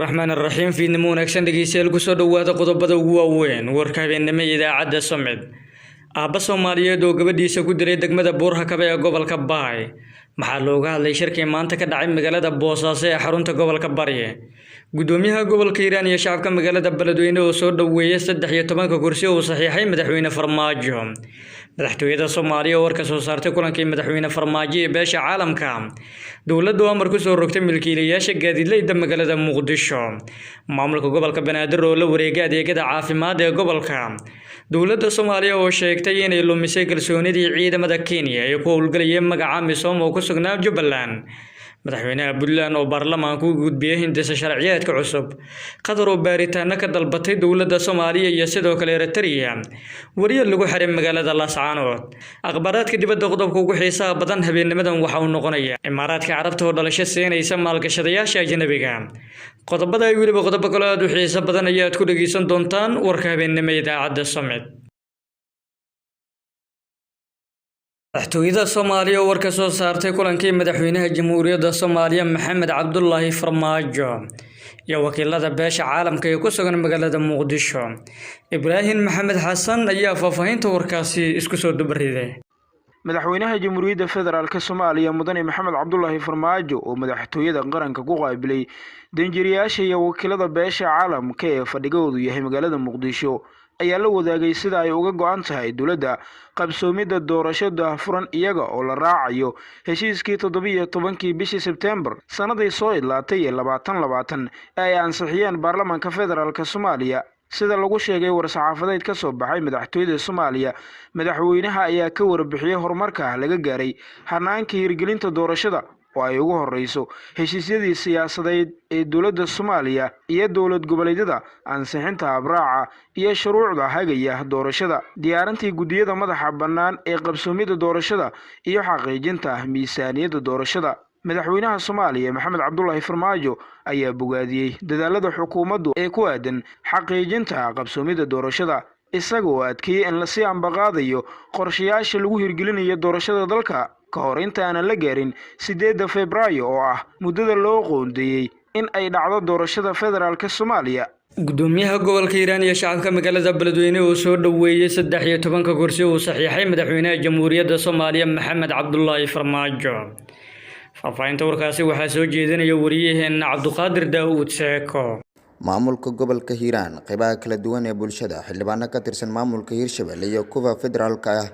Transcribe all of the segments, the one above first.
Raxmaan raxiim. Fiidnimo wanaagsan dhegeystayaal, kusoo dhowaada qodobada ugu waaweyn warka habeennimo ee idaacadda Somid. Aabba Soomaaliyeed oo gabadhiisa ku dilay degmada Buurhakabe ee gobolka Baay. Maxaa looga hadlay shirkii maanta ka dhacay magaalada Boosaaso ee xarunta gobolka Bari? Gudoomiyaha gobolka Hiiraan iyo shacabka magaalada Beledweyne oo soo dhoweeyay 13-ka kursi uu saxiixay Madaxweyne Farmaajo. Madaxtooyada Soomaaliya oo war ka soo saartay kulankii Madaxweyne Farmaajo ee beesha caalamka. Dowladdu amar ku soo rogtay milkiilayaasha gaadiidleyda magaalada Muqdisho. Maamulka gobolka Banaadir oo la wareegay adeegyada caafimaad ee gobolka. Dowladda Soomaaliya oo sheegtay inay lumisay kalsoonidii ciidamada Kenya ee ku howlgalayay magaca AMISOM oo ku sugnaa Jubbaland. Madaxweynaha Puntland oo baarlamaanka u gudbiyay hindisa sharciyeedka cusub. Qatar oo baaritaano ka dalbatay dowladda Soomaaliya iyo sidoo kale Eritrea. Wariye lagu xiray magaalada Laascaanood. Akhbaaraadka dibadda, qodobka ugu xiisaha badan habeennimadan waxa uu noqonayaa Imaaraadka Carabta oo dhalasho siinaysa maalgashadayaasha ajnabiga. Qodobada ay weliba qodobo kale aad u xiiso badan ayaad ku dhegeysan doontaan warka habeennimo idaacadda Somid. Madaxtooyada Soomaaliya oo war ka soo saartay kulankii Madaxweynaha Jamhuuriyadda Soomaaliya Maxamed Cabdulaahi Farmaajo iyo wakiilada beesha caalamka ee ku sugan magaalada Muqdisho. Ibraahim Maxamed Xasan ayaa faahfaahinta warkaasi isku soo dubariday. Madaxweynaha Jamhuuriyadda Federaalk Soomaaliya Mudane Maxamed Cabdulaahi Farmaajo oo madaxtooyada qaranka ku qaabilay danjirayaasha iyo wakiilada beesha caalamka ee fadhigoodu yahay magaalada Muqdisho ayaa la wadaagay sida ay uga go-an tahay dowladda qabsoomidda doorasho daahfuran, iyaga oo la raacayo heshiiskii 17-kii bishii Sebtembar sannaday soo idlaatay ee 2020 ee ay ansixiyeen baarlamaanka federaalk Soomaaliya. Sida lagu sheegay war-saxaafadeed ka soo baxay madaxtooyada Soomaaliya, madaxweynaha ayaa ka warbixiyey horumarka laga gaaray hanaanka hirgelinta doorashada oo ay ugu horeyso heshiisyadii siyaasadeed ee dowladda Soomaaliya iyo dowlad goboleedyada, ansixinta habraaca iyo shuruucda hagaya doorashada, diyaarintii guddiyada madaxa bannaan ee qabsoomidda doorashada iyo xaqiijinta miisaaniyadda doorashada. Madaxweynaha Soomaaliya Maxamed Cabdulaahi Farmaajo ayaa bogaadiyey dadaalada xukuumaddu ee ku aadan xaqiijinta qabsoomidda doorashada, isaga oo adkeeyey in lasii ambaqaadayo qorshayaasha lagu hirgelinayo doorashada dalka ka hor intaanan la gaarin 8-da Febraayo oo ah muddada loo qoondeeyey in ay dhacdo doorashada federaalk Soomaaliya. Gudoomiyaha gobolka Hiiraan iyo shacabka magaalada Beledweyne oo soo dhoweeyay 13-ka kursi uu saxiixay Madaxweynaha Jamhuuriyadda Soomaaliya Maxamed Cabdulaahi Farmaajo. Faahfaahinta warkaasi waxaa soo jeedinaya wariyaheena Cabduqaadir Daa'uud Seeko. Maamulka gobolka Hiiraan, qeybaha kala duwan ee bulshada, xildhibaano ka tirsan maamulka Hiirshabelle iyo kuwa federaalka ah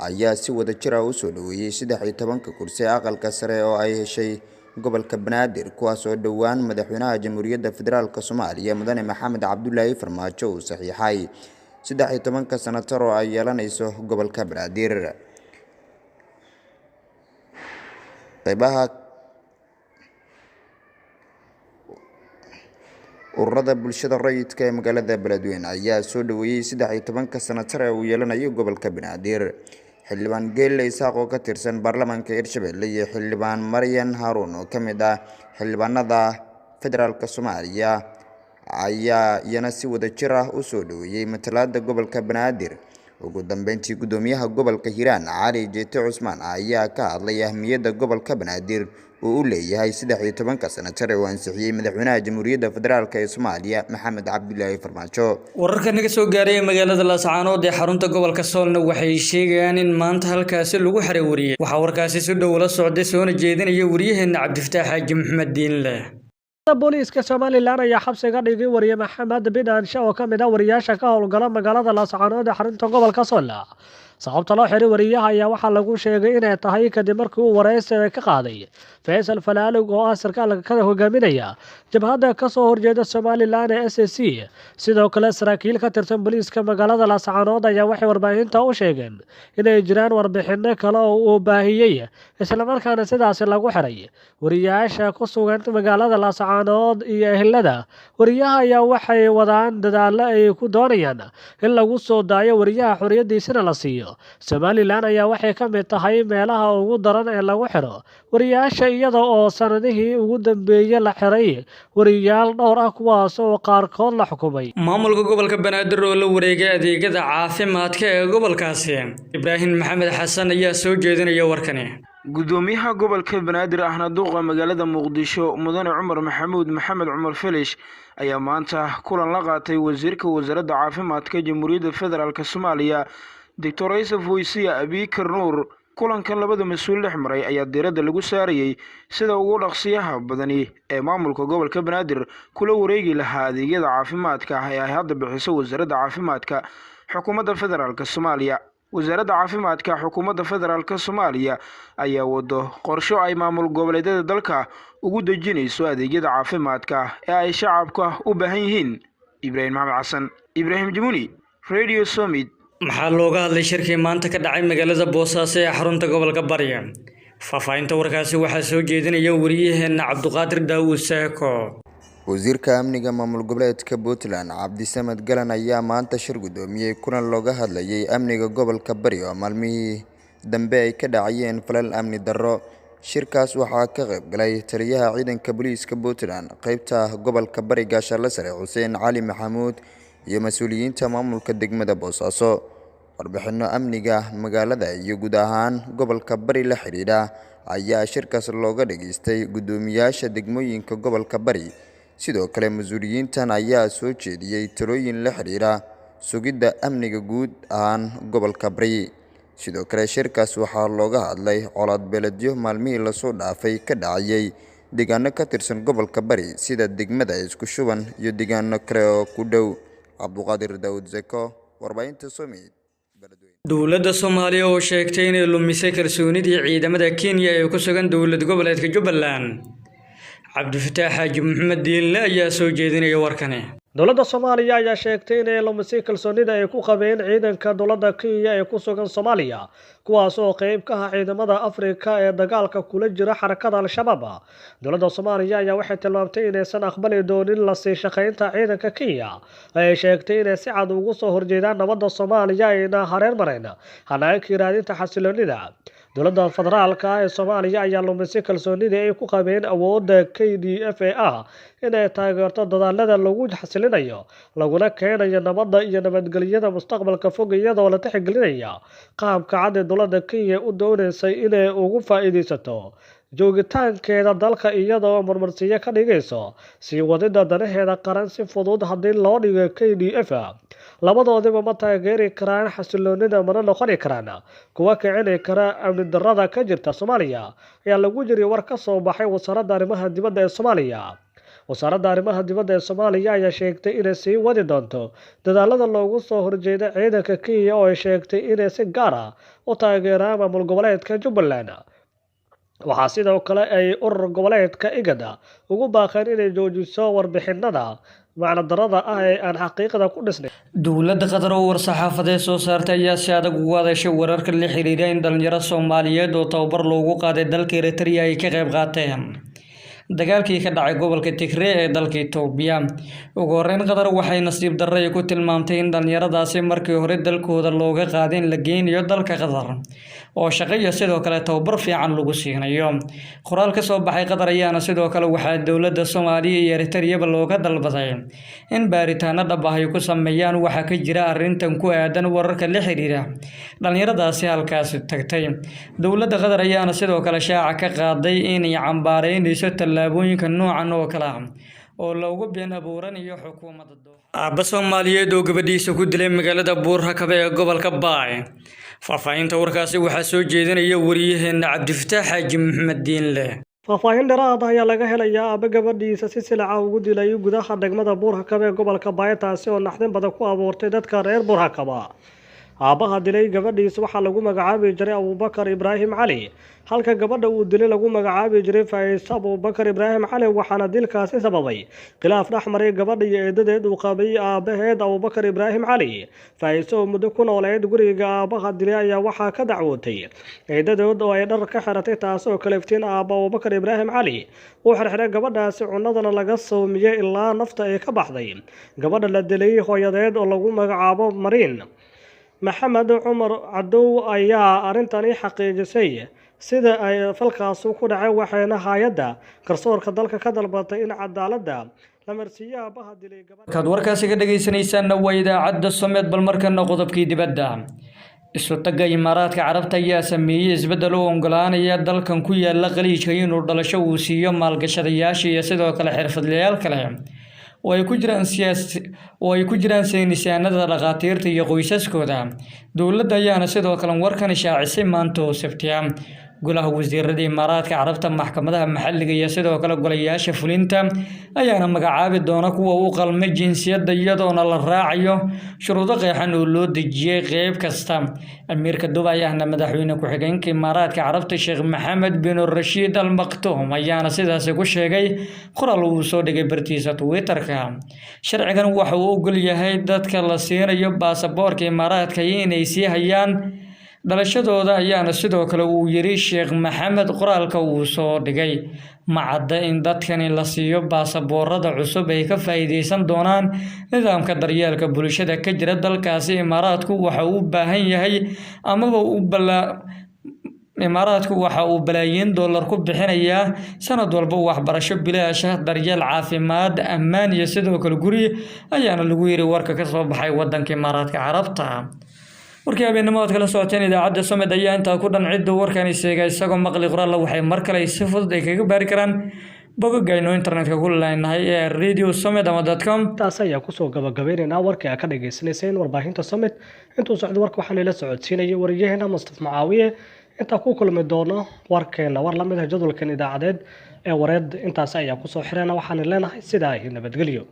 ayaa si wada jir ah usoo dhoweeyey 13-ka kursi ee aqalka sare oo ay heshay gobolka Banaadir, kuwaas oo dhowaan Madaxweynaha Jamhuuriyadda Federaalk Soomaaliya Mudane Maxamed Cabdulaahi Farmaajo uu saxiixay 13-ka sanatar oo ay yeelanayso gobolka Banaadir. Qeybaha ururada bulshada rayidka ee magaalada Beledweyne ayaa soo dhoweeyey 13-ka sanatar ee uu yeelanayo gobolka Banaadir. Xildhibaan Geelle Isaaq oo ka tirsan baarlamaanka Hirshabelle iyo xildhibaan Maryan Haruun oo ka mid ah xildhibaanada federaalk Soomaaliya ayaa iyana si wada jir ah usoo dhoweeyey matalaada gobolka Banaadir. Ugu dambeyntii, gudoomiyaha gobolka Hiiraan Cali Jeete Cusmaan ayaa ka hadlay ahmiyadda gobolka Banaadir uu u leeyahay 13-ka sanatar ee uu ansixiyey Madaxweynaha Jamhuuriyadda Federaalk ee Soomaaliya Maxamed Cabdulaahi Farmaajo. Wararka naga soo gaaray ee magaalada Laascaanood ee xarunta gobolka Soolna waxay sheegayaan in maanta halkaasi lagu xiray wariye. Waxaa warkaasi si dhow la socday soona jeedinaya wariyaheena Cabdifataax Xaaji Maxamed Diinle. Booliiska Somalilan ayaa xabsiga dhigay wariye Maxamed Bidaanshe oo ka mid ah wariyaasha ka howlgala magaalada Laascaanood ee xarunta gobolka Sool. Sababta loo xiray wariyaha ayaa waxaa lagu sheegay inay tahay kadib markii uu wareysi ka qaaday Faysal Falaalig oo ah sarkaalka ka hogaaminaya jabhadda kasoo horjeeda Somalilan ee SAC. Sidoo kale, saraakiil ka tirsan booliiska magaalada Laascaanood ayaa waxay warbaahinta u sheegeen inay jiraan warbixino kale oo uu baahiyey, islamarkaana sidaasi lagu xiray. Wariyaasha ku sugan magaalada Laascaanood iyo ehelada wariyaha ayaa waxay wadaan dadaallo ay ku doonayaan in lagu soo daayo wariyaha, xorriyadiisana la siiyo. Somalilan ayaa waxay ka mid tahay meelaha ugu daran ee lagu xiro wariyaasha, iyada oo sanadihii ugu dambeeyey la xiray wariyaal dhowr ah, kuwaas oo qaarkood la xukumay. Maamulka gobolka Banaadir oo la wareegay adeegyada caafimaadka ee gobolkaasi. Ibraahim Maxamed Xasan ayaa soo jeedinaya warkani. Gudoomiyaha gobolka Banaadir ahna duqa magaalada Muqdisho Mudane Cumar Maxamuud Maxamed Cumar Filish ayaa maanta kulan la qaatay wasiirka wasaaradda caafimaadka Jamhuuriyadda Federaalk Soomaaliya Doctor Yusuf Weysiya Abiikar Nuur. Kulankan labada mas-uul dhex maray ayaa diiradda lagu saarayay sida ugu dhaqsiyaha badani ee maamulka gobolka Banaadir kula wareegi lahaa adeegyada caafimaadka ee ay hadda bixiso wasaaradda caafimaadka xukuumadda federaalk Soomaaliya. Wasaaradda caafimaadka xukuumadda federaalk Soomaaliya ayaa wado qorsho ay maamul goboleedyada dalka ugu dejinayso adeegyada caafimaadka ee ay shacabka u baahan yihiin. Ibraahim Maxamed Xasan, Ibraahim Jimuni, Radio Summit. Maxaa looga hadlay shirkii maanta ka dhacay magaalada Boosaaso ee xarunta gobolka Bari? Faahfaahinta warkaasi waxaa soo jeedinaya wariyaheena Cabduqaadir Daawud Saako. Wasiirka amniga maamul goboleedka Puntland Cabdisamed Galan ayaa maanta shir gudoomiyey kulan looga hadlayay amniga gobolka Bari oo maalmihii dambe ay ka dhacayeen falal amni darro. Shirkaas waxaa ka qayb galay taliyaha ciidanka booliiska Puntland qaybta gobolka Bari Gaashaanle Sare Xuseen Cali Maxamuud iyo mas-uuliyiinta maamulka degmada Boosaaso. Warbixino amniga magaalada iyo guud ahaan gobolka Bari la xiriira ayaa shirkaas looga dhageystay guddoomiyaasha degmooyinka gobolka Bari. Sidoo kale mas-uuliyiintan ayaa soo jeediyey talooyin la xiriira sugidda amniga guud ahaan gobolka Bari. Sidoo kale shirkaas waxaa looga hadlay colaad beeledyo maalmihii lasoo dhaafay ka dhacayay deegaano ka tirsan gobolka Bari sida degmada Isku Shuban iyo deegaano kale oo ku dhow. Cabduqaadir Daawud Zeko, warbaahinta Summit. Dowladda Soomaaliya oo sheegtay inay lumisay kalsoonidii ciidamada Kenya ee ku sugan dowlad goboleedka Jubbaland. Cabdifataax Xaaji Maxamed Diinle ayaa soo jeedinaya warkani. Dowladda Soomaaliya ayaa sheegtay inay lumisay kalsoonida ay ku qabeen ciidanka dowladda Kenya ee ku sugan Soomaaliya, kuwaas oo qayb ka ah ciidamada Afrika ee dagaalka kula jira xarakada Al-Shabaab. Dowladda Soomaaliya ayaa waxay tilmaamtay inaysan aqbali doonin la sii shaqaynta ciidanka Kenya. Ay sheegtay inay si cad ugu soo horjeedaan nabadda Soomaaliya ayna hareer mareen hanaankii raadinta xasiloonida. Dowladda federaalka ah ee Soomaaliya ayaa lumisay kalsoonidii ay ku qabeen awoodda KDF A inay taageerto dadaalada lagu xasilinayo laguna keenayo nabadda iyo nabadgelyada mustaqbalka fog, iyadoo la tixgelinaya qaabka cad ee dowladda Kenya u dooneysay inay ugu faa'iideysato joogitaankeeda dalka, iyadoo marmarsiyo ka dhigayso sii wadida danaheeda qaran. Si fudud haddii loo dhigo, KDF labadoodiba ma taageeri karaan xasiloonida mana noqoni karaan kuwa kicini kara amni darrada ka jirta Soomaaliya, ayaa lagu jiray war ka soo baxay wasaaradda arrimaha dibadda ee Soomaaliya. Wasaaradda arrimaha dibadda ee Soomaaliya ayaa sheegtay inay sii wadi doonto dadaalada loogu soo horjeeda ciidanka Kenya oo ay sheegtay inay si gaar ah u taageeraan maamul goboleedka Jubbaland. Waxaa sidoo kale ay urur goboleedka IGAD ugu baaqeen inay joojiso warbixinada macnadarrada ah ee aan xaqiiqda ku dhisnayn. Dowladda Qatar oo war-saxaafadeed soo saartay ayaa si adag ugu hadashay wararka la xiriira in dhalinyaro Soomaaliyeed oo tababar loogu qaaday dalka Eritrea ay ka qayb qaateen dagaalkii ka dhacay gobolka Tigray ee dalka Itoobiya. Ugu horreyn, Qatar waxay nasiib darro ay ku tilmaamtay in dhalinyaradaasi markii hore dalkooda looga qaaday in la geynayo dalka Qatar oo shaqo iyo sidoo kale tababar fiican lagu siinayo. Qoraal ka soo baxay Qatar ayaana sidoo kale waxaa dowladda Soomaaliya iyo Eritreyaba looga dalbaday in baaritaano dhab ah ay ku sameeyaan waxa ka jira arrintan ku aadan wararka la xiriira dhalinyaradaasi halkaasi tagtay. Dowladda Qatar ayaana sidoo kale shaaca ka qaaday inay cambaareynayso tallaabooyinka noocan oo kale ah oo loogu been abuuranayo xukuumadda Dooxa. Aabba Soomaaliyeed oo gabadhiisa ku dilay magaalada Buur-Hakaba ee gobolka Baay. Faahfaahinta warkaasi waxaa soo jeedinaya wariyaheena Cabdifataax Xaaji Maxamed Diinle. Faahfaahin dheeraad ah ayaa laga helayaa aabbe gabadhiisa si silaca ugu dilay gudaha degmada Buurhakaba ee gobolka Baay, taasi oo naxdin badan ku abuurtay dadka reer Buurhakaba. Aabbaha dilay gabadhiisa waxaa lagu magacaabi jiray Abuubakar Ibraahim Cali, halka gabadha uu dilay lagu magacaabi jiray Faa'iise Abuubakar Ibraahim Cali, waxaana dilkaasi sababay khilaaf dhex maray gabadha iyo eedadeed uu qabay aabaheed Abuubakar Ibraahim Cali. Faa'iise oo muddo ku nooleed guriga aabaha dilay ayaa waxaa ka dacwootay eedadeed oo ay dhar ka xiratay, taas oo kaliftiin aabba Abuubakar Ibraahim Cali uu xirxiray gabadhaasi, cunadana laga soomiyey ilaa nafta ay ka baxday. Gabadha la dilay hooyadeed oo lagu magacaabo Mariin Maxamed Cumar Cadow ayaa arrintani xaqiijisay sida ay falkaasu ku dhacay, waxayna hay-adda garsoorka dalka ka dalbatay in cadaaladda la marsiiyo aabaha dilay gabadha. Markaad warkaasi ka dhegaysanaysaanna waa idaacadda Someed. Bal markana qodobkii dibadda. Isu-tagga Imaaraadka Carabta ayaa sameeyay isbeddel u oggolaanaya dalkan ku yaala Khaliijka inuu dhalasho uu siiyo maalgashadayaasha iyo sidoo kale xirfadlayaal kale oo ay ku jiraan siyaasi oo ay ku jiraan saynisyahannada, dhakhaatiirta iyo qoysaskooda. Dowladda ayaana sidoo kale warkan shaacisay maanta oo Sabti ah. Golaha wasiirada Imaaraadka Carabta, maxkamadaha maxalliga iyo sidoo kale golayaasha fulinta ayaana magacaabi doona kuwa u qalma jinsiyadda, iyadoona la raacayo shuruudo qeexan oo loo dejiyay qeyb kasta. Amiirka Dubai ahna madaxweyne ku-xigeenka Imaaraadka Carabta, Sheekh Maxamed bin Rashiid Al Maktoum, ayaana sidaasi ku sheegay qoraal uu soo dhigay bartiisa Twitter-ka. Sharcigan waxa uu ogol yahay dadka la siinayo baasaboorka Imaaraadka inay sii hayaan dhalashadooda, ayaana sidoo kale uu yiri Sheekh Maxamed qoraalka uu soo dhigay. Ma cadda in dadkani la siiyo baasaboorada cusub ay ka faa'iideysan doonaan nidaamka daryeelka bulshada ka jira dalkaasi. Imaaraadku waxa uu u baahan yahay amaba u balaa Imaaraadku waxa uu balaayiin dollar ku bixinayaa sanad walba waxbarasho bilaash ah, daryeel caafimaad, ammaan iyo sidoo kale guri, ayaana lagu yiri warka ka soo baxay wadanka Imaaraadka Carabta. Warkii habeenimo aad kala socoteen idaacadda Samed ayaa intaa ku dhan. Cidda warkani sheegay isagoo maqli qoraal, waxay mar kale si fudud ay kaga baari karaan bogagaynu internetka ku leenahay ee radio samed ama .com. Taas ayaa kusoo gabagabeynaynaa warkii aa ka dhagaysanayseen warbaahinta Summit. Intuu socdo warka waxaa nila socodsiinayay wariyaheena Mustaf Macaawiye. Intaa ku kulmi doono warkeena war lamid ah jadwalkan idaacadeed ee wareed, intaas ayaa kusoo xirayna. Waxaan leenahay sidaa iyo nabadgelyo.